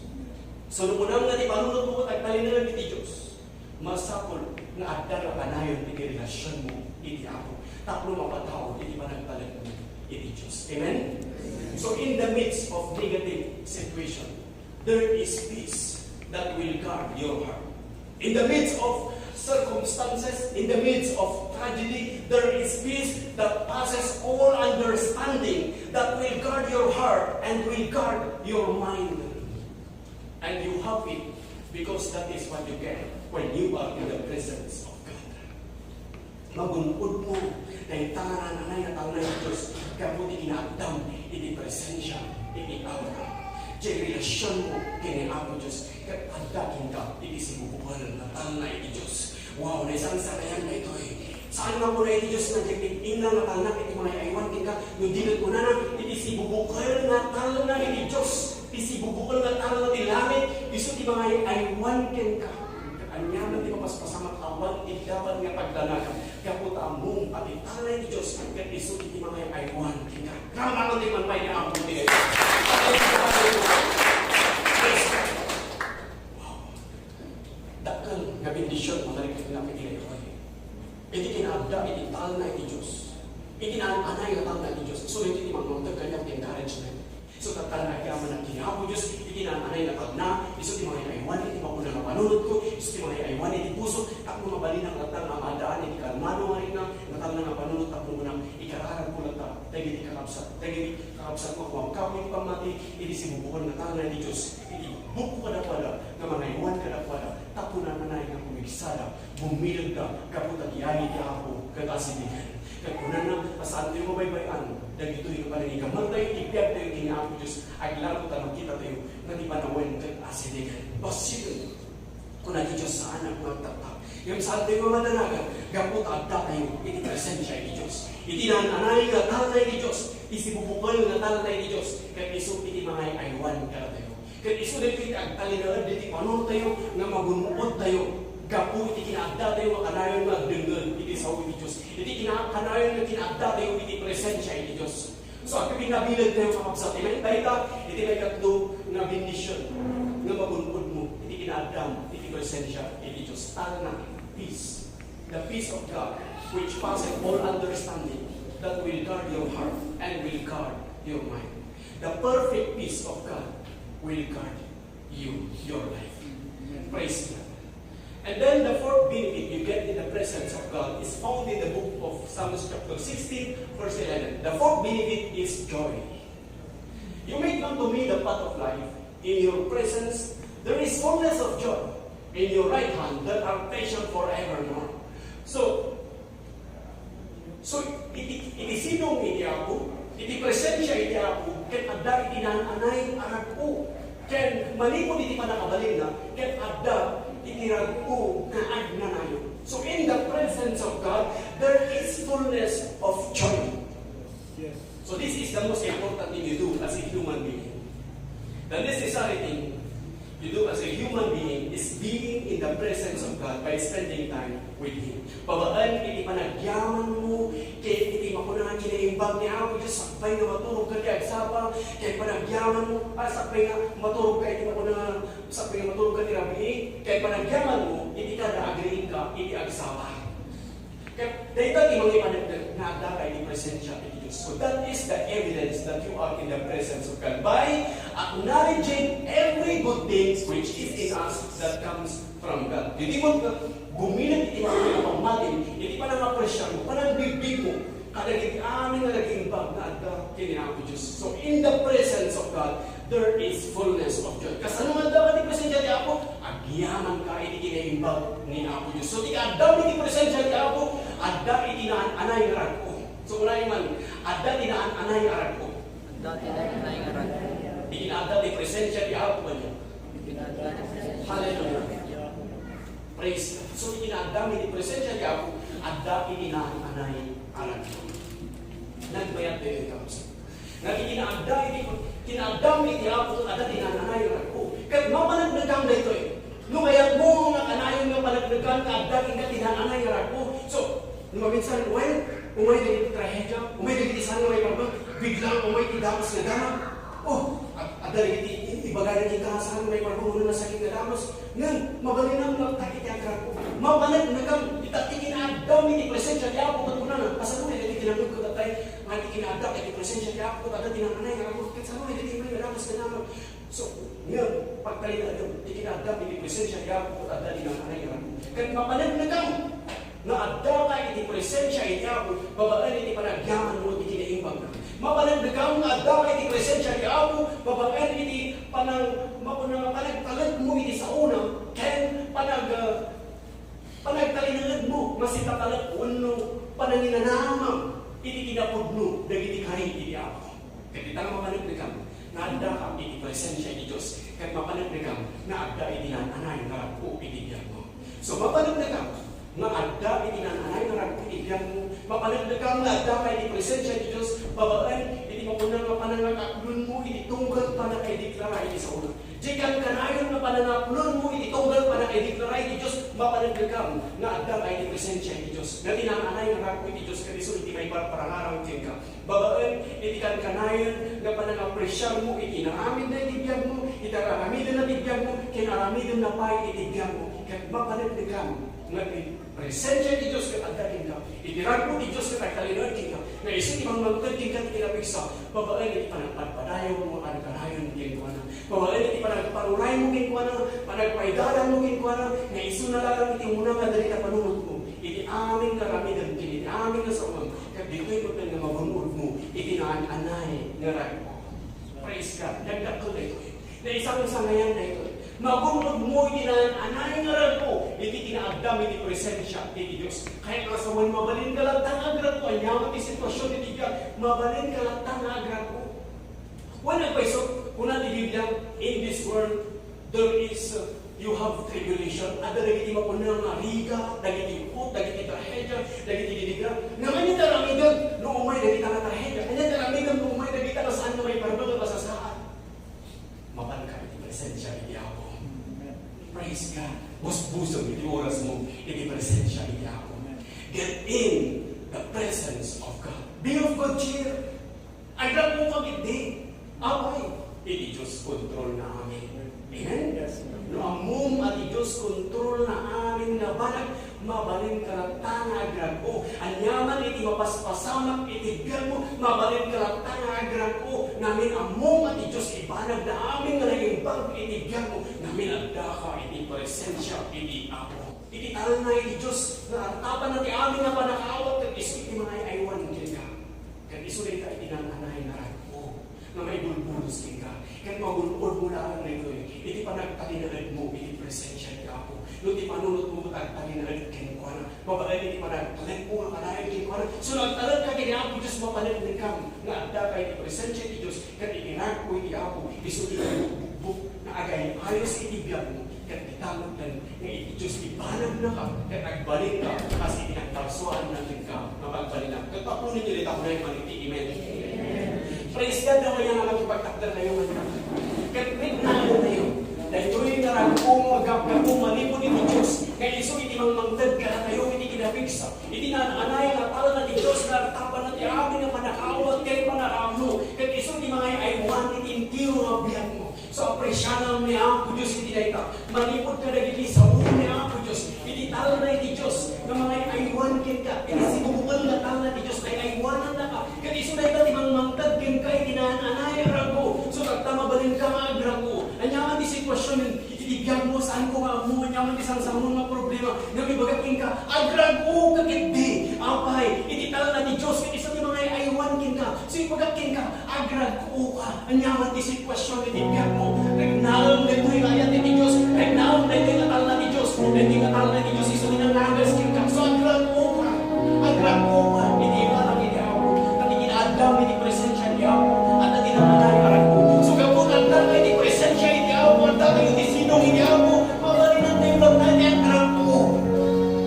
So, no kunam nga ti panunotmo ket agtalinaed iti Dios, masapul nga adda nga kanayon iti relasionmo iti Apo tapno mapataud iti panagtalekmo iti Dios. Amen? So, in the midst of negative situation, there is peace that will guard your heart. In the midst of circumstances, in the midst of tragedy, there is peace that passes all understanding, that will guard your heart and will guard your mind. And you have it because that is what you get when you are in the presence of God. Magun-odmo dayta nga naan-anay nga talna ti Dios gapu ti kinaaddam iti presensia iti Apo. Ti relasionmo ken ni Apo Dios ket adda kenka iti sibubukel nga talna iti Dios. Wow, naisang sarayan daytoy. Saan nga kuna iti Dios nga diak ipinna nga talnak iti mangay-aywan kenka, no di met kunana, iti sibubukel nga talna iti Dios. Ti sibubukel nga talna ti langit, isu ti mangay-aywan kenka. Ket aniaman ti mapaspasamak awan ti dapat nga pagdanagan, gapu ta ammom a ti talna iti Dios, ket isu iti mangay-aywan kenka. Ramramam ti man pay ni Apo ti Praise God. Wow. Dakkel nga bendision, mangarigat nga pagdaytoy. Iti kinaadda iti talna iti Dios. Iti naan-anay nga talna iti Dios. So, iti ti mangmangteg kaniak ti encouragement. So, tatta nga agyaman ti Apo Dios, iti naan-anay nga talna, isu ti mangay-aywan iti makuna nga panunotko, isu ti mangay-aywan iti puso, tapno mabalin nga latta nga maadaan iti kalmano nga rikna, nga talna nga panunot, tapno kuna, ikararagko latta, dagiti kakabsat, dagiti kakabsat, makuam kapo iti pammati, iti sibubukel nga talna iti Dios, iti bukko kadakuada, nga mangaywan kadakuada, tapno nananay nga pumigsada, bummilegda, gapu ta diay ti Apo, ket asidegen. Ket kunana, a saantayo mabaybay-an, dagitoy nga panangigammertayo, iti biagtayo ken ni Apo Dios, aglaru ta makitatayo, nga ti panawen ket asidegen. Basiten, kuna ti Dios, saanak nga agtatta. Ngem saantayo nga madanagan, gapu ta addatayo, iti presensia iti Dios. Iti naan-anay nga talna iti Dios, iti sibubukel nga talna iti Dios, ket isu iti mangay-aywan kadatayo. Ket isu daytoy ti agtalinaed iti panunotyo nga magun-odtayo gapu iti kinaaddatayo nga kanayon nga agdengngeg iti sao iti Dios. Iti kina-, kanayon nga kinaaddatayo iti presensia iti Dios. So, agpipinabilagtayo, kakabsat, amen? Dayta, iti maikatlo nga bendision nga magun-odmo iti kinaaddam iti presensia iti Dios. Talna, peace. The peace of God, which passeth all understanding, that will guard your heart and will guard your mind. The perfect peace of God will guard you, your life. Praise God. And then the fourth benefit you get in the presence of God is found in the book of Psalms chapter sixteen, verse eleven. The fourth benefit is joy. You make known to me the path of life. In your presence, there is fullness of joy. In your right hand, there are pleasures forevermore. So, So, iti, iti sidong iti Apo, iti presensia iti Apo, ket adda iti naan-anay a rag-o. Ken manipud iti pannakabalinna, ket adda iti rag-o nga agnanayon. So, in the presence of God, there is fullness of joy. So, this is the most important thing you do as a human being. The necessary thing you do as a human being is being in the presence of God by spending time with Him. Babaen iti panagyamanmo ken iti makuna nga kinaimbag ni Apo Dios, sakbay nga maturog ka ti agsapa, ken panagyamanmo, ah, sakbay nga maturog ka iti makuna nga, sakbay nga maturog ka ti rabii, ken panagyamanmo iti kada agriingka iti agsapa. Ket dayta ti mangipaneknek nga adda ka iti presensia iti Dios. So that is the evidence that you are in the presence of God by acknowledging every good things which is in us that comes from God. Ditoy met, guminak iti mga pammatin, iti panangapresiar mo, panangbigbig mo, kadagiti amin nga nag-imbag nga adda ken ni Apo Dios. So in the presence of God, there is fullness of joy. Kasano nga adda ka iti presensia ti Apo? Agyaman ka iti kinaimbag ni Apo Dios. So, ti adda iti presensia ti Apo, adda iti naan-anay nga rag-o. So, unayen man, adda ti naan-anay nga rag-o. Adda ti naan-anay nga rag-o. Iti naadda ti presensia ti Apo, kanya. Iti naadda ti presensia. Hallelujah. Praise God. So, iti naadda iti presensia ti Apo, adda iti naan-anay nga rag-o. Nagbayat tayo yung kapatid. Nga iti naadda iti, iti naadda iti Apo, adda ti naan-anay nga rag-o. Ket mapaneknekam daytoy. No kayatmo nga kanayon nga paneknekan nga adda kenka ti naan-anay nga rag-o. So, no maminsan, umay, umay dagiti trahedia, umay dagiti saan nga maipapan, biglang umay ti dagus nga damag. Oh, ad-, adda dagiti i-, ibagada kenka nga saan nga maipapan, uno nga sakit nga dagus. Ngem, mabalinam nga agtak iti agrag-o. Mapaneknekam, ita ti kinaadda iti presensia ti Apo, ket kunana, kasano nga iti kinangugko, tatay? Nga ti kinaadda iti presensia ti Apo, ket adda ti naan-anay nga rag-o, ket saan nga iti imay nga dagus nga damag? So, ngem, pagtalinaedem, ti kinaadda iti presensia ti Apo, ket adda ti naan-anay nga rag-o. Ket mapaneknekam nga adda ka iti presensia iti Apo, babaen iti panagyamanmo iti kinaimbagna. Mapaneknekam nga adda ka iti presensia ti Apo, babaen iti panang-, mapuna nga panagtalekmo iti saona, ken panag-, ah, panagtalinaedmo nga sitatalek wenno pananginanamam iti kinapudno dagiti kari iti Apo. Ket ita nga mapaneknekam nga adda ka iti presensia iti Dios, ket mapaneknekam nga adda iti naan-anay nga rag-o iti biagmo. So, mapaneknekam nga adda iti naan-anay nga rag-o iti biagmo, mapaneknekam nga adda ka iti presensia iti Dios, babaen iti mapuna nga panangakaplonmo iti tunggal pannakaideklara iti saona. Diay kankanayon nga panangaplonmo iti tunggal pannakaideklara iti Dios, mapaneknekam nga adda ka iti presensia iti Dios. Nga ti naan-anay nga rag-o iti Dios, ket isu iti maiparparangarang kenka. Babaen iti kankanayon nga panangapresiarmo iti inaramidna iti biagmo, iti aramidna ti biagmo, ken aramidenna pay iti biagmo. Ket mapaneknekam nga ti presensia ti Dios ket adda kenka. Iti rag-o ti Dios ket agtalinaed kenka. Nga isu ti mangmangted kenka ti kinapigsa, babaen iti panagpadpadayawmo a kankanayon kenkuana. Babaen iti panagparuraymo kenkuana, panagpaidadanmo kenkuana, nga isuna laeng iti umuna nga dagita panunotmo. Iti amin nga aramidem ken iti amin nga saoem, ket ditoy met nga magun-odmo iti naan-anay nga rag-o. Praise God. Nagdakkel daytoy. Naisangsangayan daytoy. Magun-odmo iti naan-anay nga rag-o iti kinaaddam iti presensia iti Dios. Kayat nga sawen, mabalinka latta nga agrag-o. Ania met ti situasion iti biag, mabalinka latta nga agrag-o. Wen agpayso, kuna ti Biblia, "In this world, there is, uh, you have tribulation." Adda dagiti mapuna nga rigat, dagiti ukot, dagiti trahedia, dagiti didigra. Ngem ania ti aramidem no umay dagita nga trahedia? Ania ti aramidem no umay dagita nga saan nga maipapan nga kasasaad? Mapanka iti presensia iti Apo. Praise God. Busbusem iti orasmo iti presensia iti Apo. Get in the presence of God. Be of good cheer. Agrag-o ka ketdi. Apay, iti Dios kontrolna amin. Amen? Yes, sir. No ammom a ti Dios kontrolna amin nga banag, mabalinka latta nga agrag-o. Aniaman iti mapaspasamak iti biagmo, mabalinka latta nga agrag-o. Ngamin ammom a ti Dios ibanagna amin nga naimbag iti biagmo. Ngamin addaka iti presensia iti Apo. Iti talna iti Dios nga artapanna ti amin nga pannakaawat ket isu iti mangay-aywan kenka. Ket isu dayta iti naan-anay nga rag-o nga maibulbulos kenka, ket magun-odmo laeng daytoy iti panagtalinaedmo iti presensia ti Apo. No ti panunotmo met agtalinaed kenkuana, Babaen iti panagtalekmo nga kanayon kenkuana. So, nagtalekka ken Apo Dios, mapaneknekkam nga addaka iti presensia ti Dios, ket iti ragko iti Apo, isu ti nagbugbog nga agay-ayos iti biagmo, ket ita met nga iti Dios ti banagnaka, ket agbalinka, kas iti nagparsuaanna kenka nga pagbalinam. Ket tapno ninyo dita, kunay man iti amen. Praise God, no, kaya nga makipagtakder kayo, man. Ket riknaan tayo. Daytoy nga ragko nga gapgapo manipud iti Dios, nga isu iti mangmangted kadatayo iti kinapigsa. Iti naan-anay nga talna ti Dios nga agtapan ti amin nga pannakaawat ken pannakaammo, ket isu ti mangay-aywan iti entero nga biagmo. So, apresianam ni Apo Dios iti dayta. Manipud kadagiti sao ni Apo Dios, iti talna iti Dios nga mangay-aywan kenka, iti sibubukel nga talna ti Dios, ay-aywanannaka. Ket isu dayta ti mangmangted kenka iti naan-anay a ragko. So, ta mabalinka nga agragko. Ania man ti sitwasion iti biagmo, saanko nga ammo, ania man ti sangsangon nga problema nga mibagak kenka, agragko ka ketdi. Apay, iti talna ti Dios, ket isu ti mangay-aywan kenka. So, ibagak kenka, agragko ka. Ania man ti sitwasion iti biagmo, riknaem daytoy nga ayat iti Dios, riknaem daytoy nga talna ti Dios, daytoy nga talna ti Dios, isu ti nangagas kenka. So, agragko ka. Agragko ka iti ibalang iti Apo. Ket iti addam iti presensia ti Apo, adda ti nanganay a ragko. So, gapu ta addaka iti presensia iti Apo, addaka iti sidong iti Apo, mabalinantayo latta iti agragko.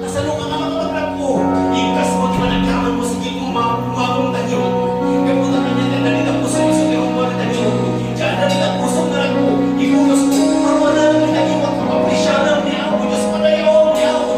Kasano ka nga makapagragko? Ikas mo ti panagyamanmo, sige, uma-, umabong tayo. Gapu ta kaniak, adda dita pusok, isu ti rummuar tayo. Diyan, adda dita pusok nga ragko. Ibulosko. Awan a lang ita, iwat, pag-apresiaram ni Apo Dios, padayaw ni Apo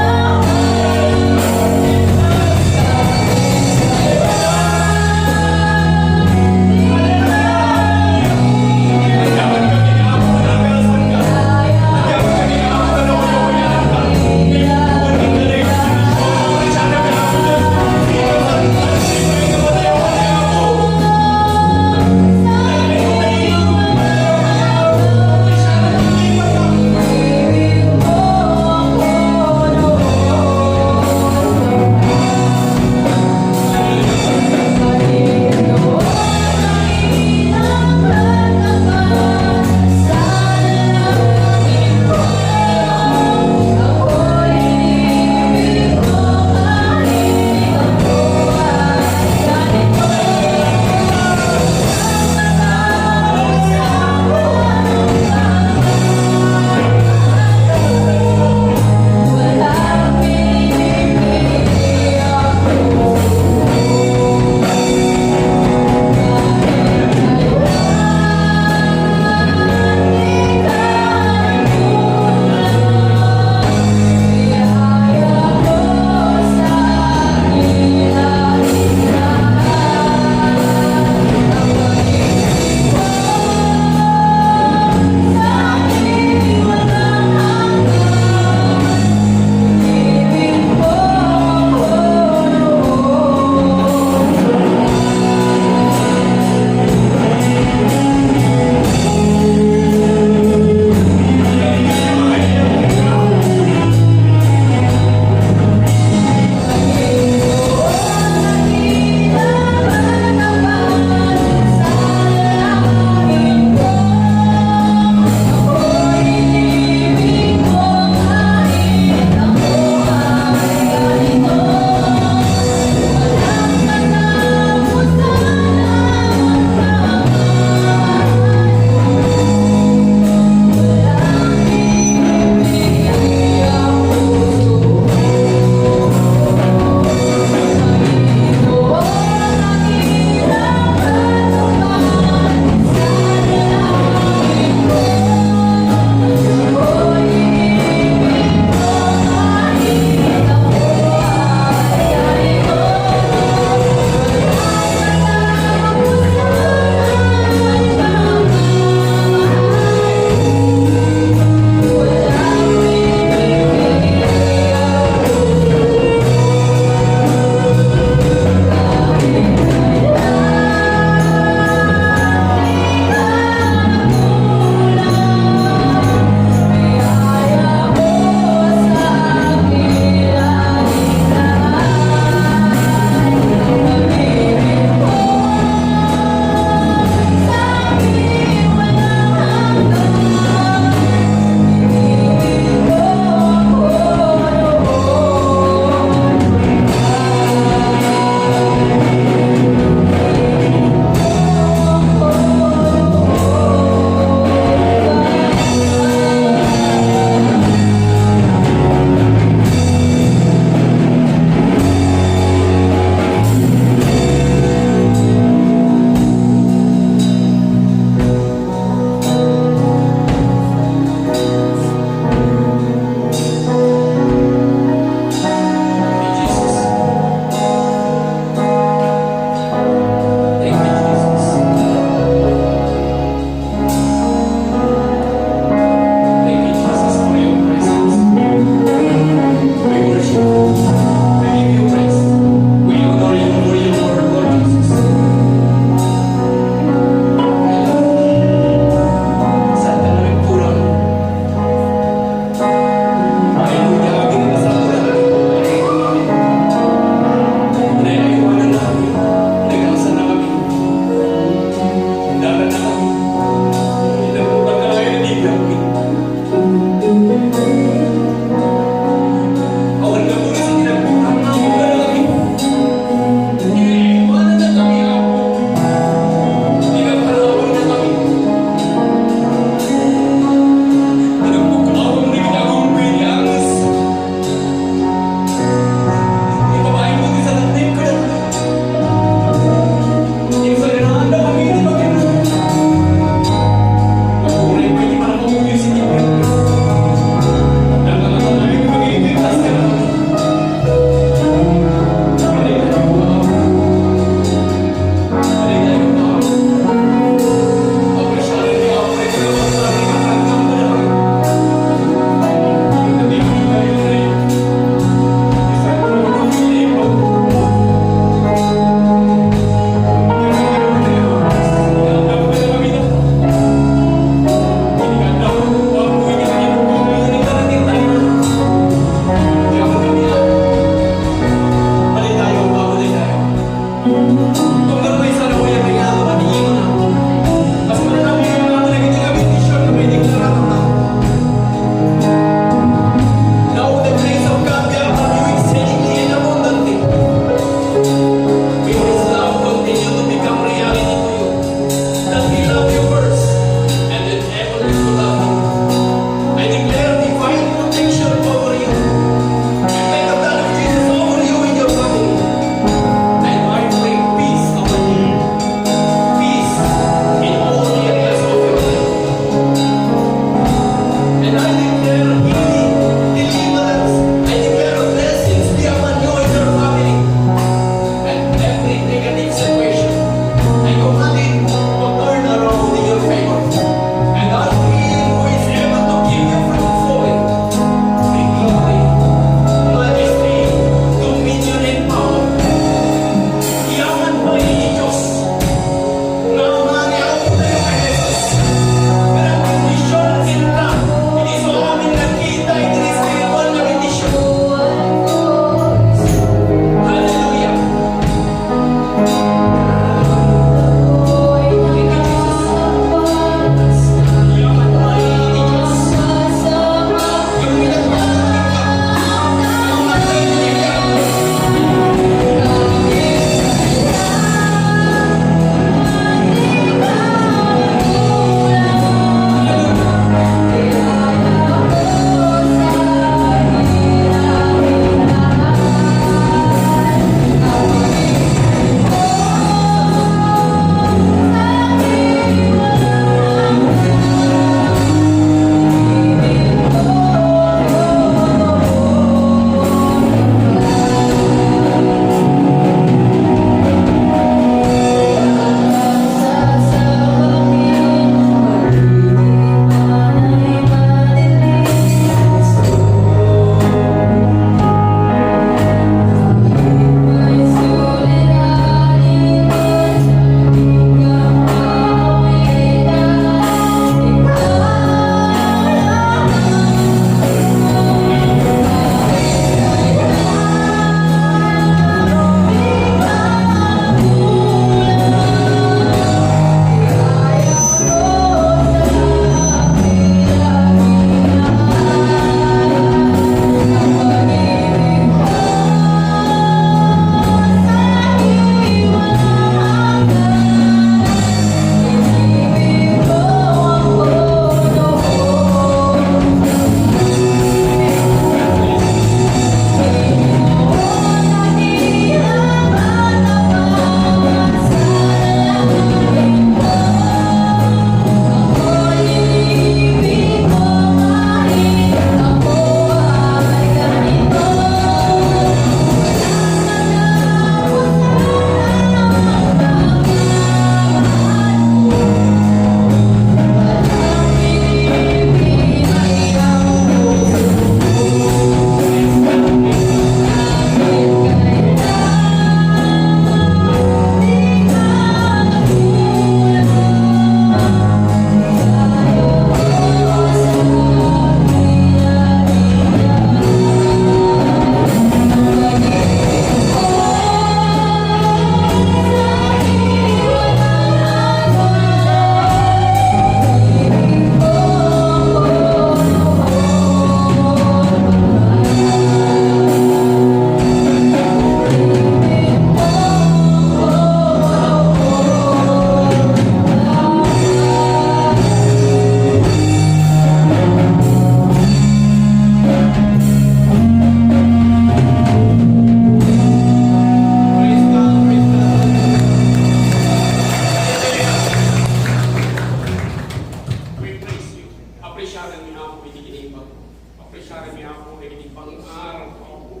Dagiti pang-aram, Apo.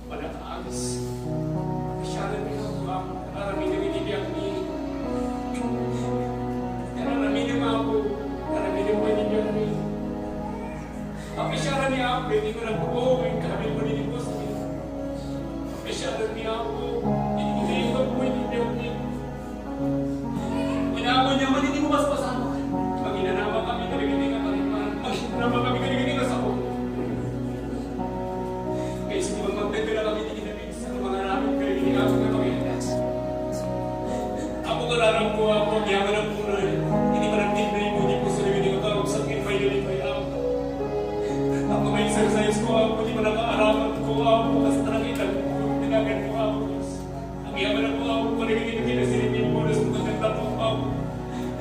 Panakagas. Sianan mi, Apo, Apo, aramidem iti biagmi. Aramidem, Apo, aramidem iti biagmi. Appreciate mi, Apo, iti panagbubuo ken kabilbalinan iti pusomi. Appreciate mi, Apo, iti pagbubuo iti biagmi. Inaamon niya man iti mabasbasamak. Manginanama kami kadagiti nga pariman. Manginanama kami kadagiti nga sao. Kay isu ti magmagdagdala kami iti kinabig sa mga aramid kadagiti Apo nga pangilandas. Apo, kararamko, Apo, agyaman ang punay. Iti panagtindaymo iti puso dagiti nga kakabsat ken finally, Apo. Apo, ma-exercise ko, Apo, iti panakaaraman ko, Apo, kas talaga itan ko, tinagan ko, Apo, Dios. Agyaman, Apo, Apo, kadagiti kinasiribim mo, Dios, magandang Apo.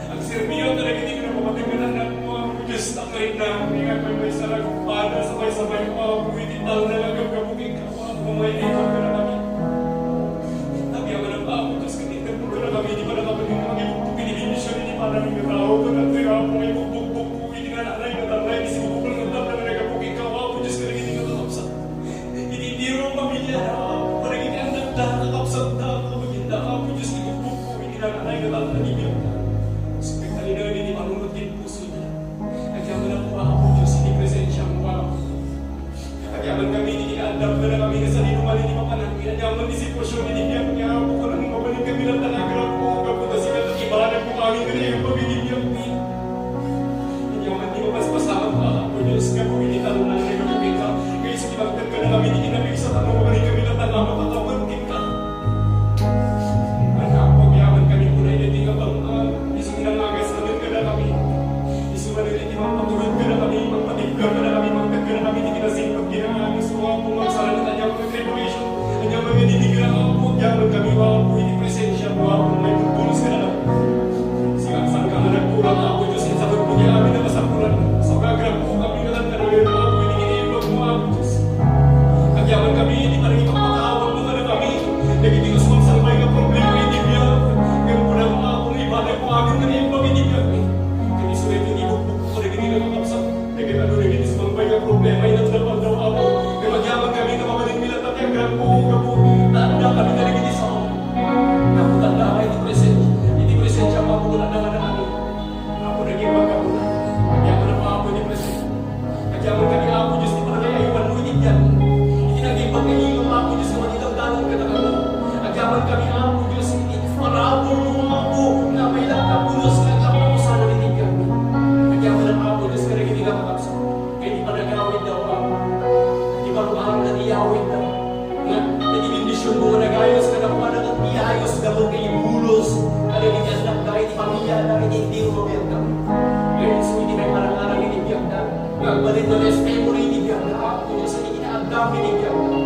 Agserbi kadagiti kinapamatian nga anak mo, Apo, Dios, ta karit na, nga agpaypaysa, nagpada, sabay-sabay, Apo, iti talna nga gabgabu kenka, Apo, nga mailipat kadakami. Agyaman, Apo, Dios, ket itedmo kadakami iti panakabalin nga mangibugbog iti bendision iti panagbiag nga tao, ket adtoy, Apo, nga ibugbog iti nanay nga talna, iti sibubukol nga talna nga naggapu kenka, Apo, Dios, kadagiti nga kakabsat. Iti entero nga pamilya, Apo, kadagiti annakda, kakabsatda, kabaginda, Apo, Dios, ibugbogko iti nanay nga talna ti biagda. Isu ti talinaed iti panunot ken pusoda. Agyaman, Apo, Apo, Dios, iti presensiam, Apo. Agyaman kami iti kinaadda kadakami nga sadino man iti mapanan. Agyaman ti sitwasion iti biag nga, Apo, kunam nga mabalin kami latta nga agrako, gapu ta sika ti ibanag mo amin nga naimbag iti biagmi. Agyaman ti mabasbasamak, Apo Dios, gapu iti talna nga naggapu kenka. Kayat ti magtedka kadakami iti kinabig sa tapno mabalin kami latta nga makakawan kenka. Anak, agyaman kami unay daytoy nga bang-ang, isu ti nangagas manen kadakami. Isu manen iti mangpatulod kadakami, mangpatigga kadakami, mangted kadakami iti kinasingpet, kinaanusuan, pumagsarang iti ania nga tribulation, ania nga dinigra, Apo, agyaman kami, Apo, iti presensiam, Apo, nga maibulbulos kadakami. Sika, saan ka nga nagkulang, Apo Dios, iti sabagmo ti amin a kasapulan. Sa pagagrampo kami nga nagkanayon, Apo, iti kinaimbag mo, Apo Dios. Agyaman kami iti panangipagpakaawat mo kadakami, dagiti sumagsagbay nga problema iti biag. Ngem kunam, Apo, nga ibanag mo amin nga naimbag iti biagmi. Ket isu daytoy ti ibugbog ko kadagiti nga kakabsat. Dagiti adu dagiti sumagmay nga problema, inaldaw-aldaw, Apo. Ngem agyaman kami nga mabalin mi latta ti agrangko, gapu ta adda kami kadagiti sao. Gapu ta adda kami iti presen-, iti presensiam, Apo, nga adda kadakami. Apo, naging pagkapuna. Agyaman, Apo, iti presen-, agyaman kami, Apo Dios, ti panagay-aywanmo iti biag. Iti naging pagkailom, Apo Dios, nga mangidaw-dalan kadakami. Agyaman kami, Apo Dios, iti parabur mo, Apo, nga mailak nga pulos nga agkapupusanan iti biagmi. Agyaman, Apo Dios, kadagiti nga kakabsat. Ket iti panagawidda, Apo, iti baro-aramda ti iyawidda. Nga iti bendisionmo nga nagayos kadakuada ket iyayosda met nga ibulos kadagiti annakda, iti pamiliada, iti entero nga biagda. Nga isu iti maiparangarang iti biagda. Nga agbalin nga testimony iti biagda, Apo Dios, iti kinaadda iti biagda.